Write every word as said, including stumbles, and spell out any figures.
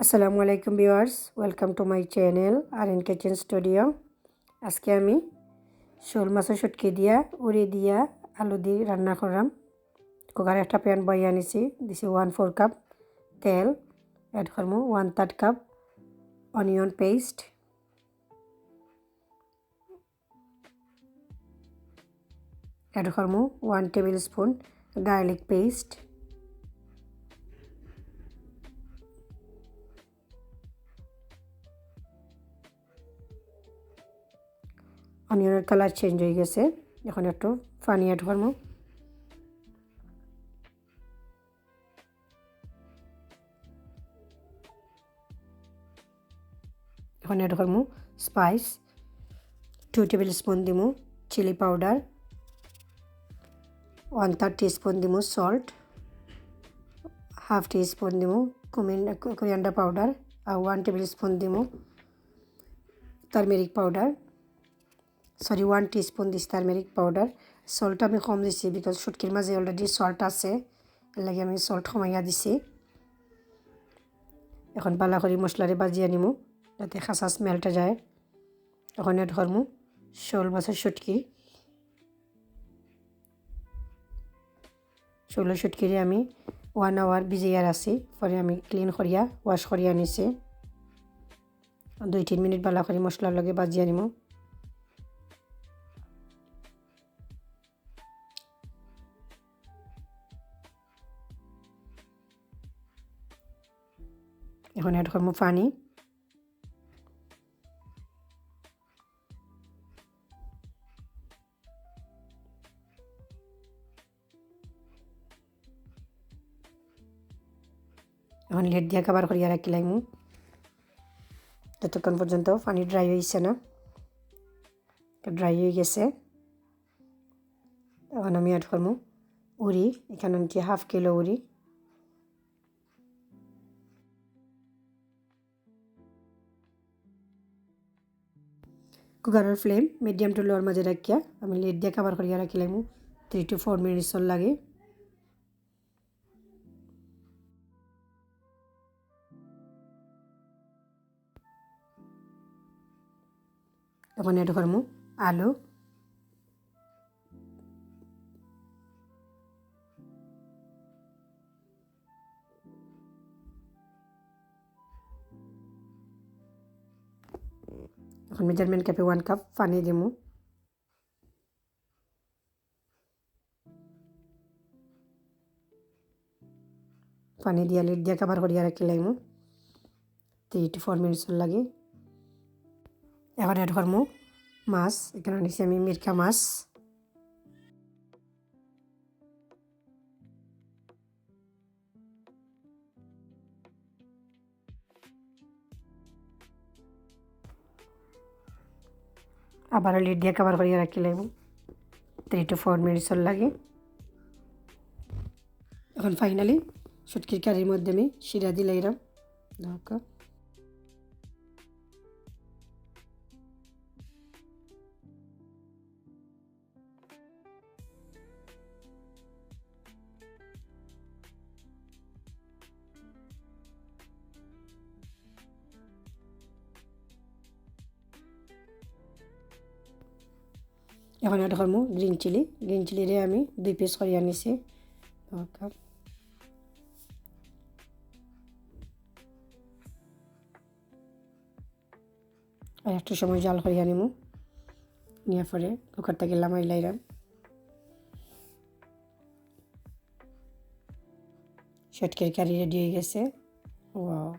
আসসালামু আলাইকুম viewers, welcome to my channel R N kitchen studio. আজকে আমি শোল মাছর শুটকি দিয়া, উরি দিয়া, আলু দি রান্না করলাম। কুকারে একটা প্যান বইয়া নিছি, দিছি ওয়ান ফোর কাপ তেল, অ্যাড করমু one third cup onion paste, add করমু one tablespoon garlic paste. অনিয়নর কালার চেঞ্জ অই গেছে, এখন একটু পানি অ্যাড করমু। এখন অ্যাড করমু স্পাইস, টু টেবিল স্পুন দিমু chilli powder, one third teaspoon দিমু সল্ট, হাফ টিস্পুন দিমু কুমিন, কোরিয়ান্ডার পাউডার, আর ওয়ান টেবিল স্পুন দিমু turmeric powder. Sorry, one teaspoon দিছি টারমেরিক পাউডার। সল্ট আমি কম দিছি, বিকজ শুটকির মাঝে অলরেডি সল্ট আছে, এর লাগি আমি সল্ট কমাইয়া দিছি। এখন ভালা করি মশলারে বাজিয়া নিমু, যাতে কাঁচা স্মেলটা যায়। এখন অ্যাড করমু শোল মাছর শুটকি। শোল শুটকিরে আমি ওয়ান আওয়ার ভিজাইয়া রাখছি, পরে আমি ক্লিন করিয়া ওয়াশ করিয়া নিছি। দুই তিন মিনিট ভালা করি মশলার লগে বাজিয়া নিমু। এখন অ্যাড করমু পানি। এখন লিড দিয়া কভার করিয়া রাখিলাইমু, যতক্ষণ পর্যন্ত পানি ড্রাই অইছে না। ড্রাই অই গেছে। এখন আমি অ্যাড করমু উরি, এখানো নিছি হাফ কিলো উরি। কুকারর ফ্লেম মিডিয়াম টু লোর মাঝে রাখিয়া আমি লিড দিয়া কভার করিয়া রাখিলাইমু থ্রি টু ফোর মিনিটসর লাগি। এখন অ্যাড করমু আলু। এখন মেজারমেন্ট কাপে ওয়ান কাপ পানি দিমু। পানি দিয়া লিড দিয়া কভার করিয়া রাখিলাইমু থ্রি টু ফোর মিনিটসর লাগি। এখন অ্যাড করমু মাছ, এখানো নিছি আমি মিরকা মাছ। আবারও লিড দিয়া কভার করিয়া রাখিলাইমু থ্রি টু ফোর মিনিটসর লাগি। এখন ফাইনালি শুটকির কারির মধ্যে আমি শিরা দিলাইরাম। দেখো। এখন অ্যাড করমু গ্রিন চিলি। গ্রিন চিলিরে আমি দুই পিস করিয়া নিছি। ওকে। আর একটু সময় জাল করিয়া নিমু। নিয়া পরে কুকার থাকি লামাইলাইরাম। শুটকির কারি রেডি অই গেছে। ওয়াও,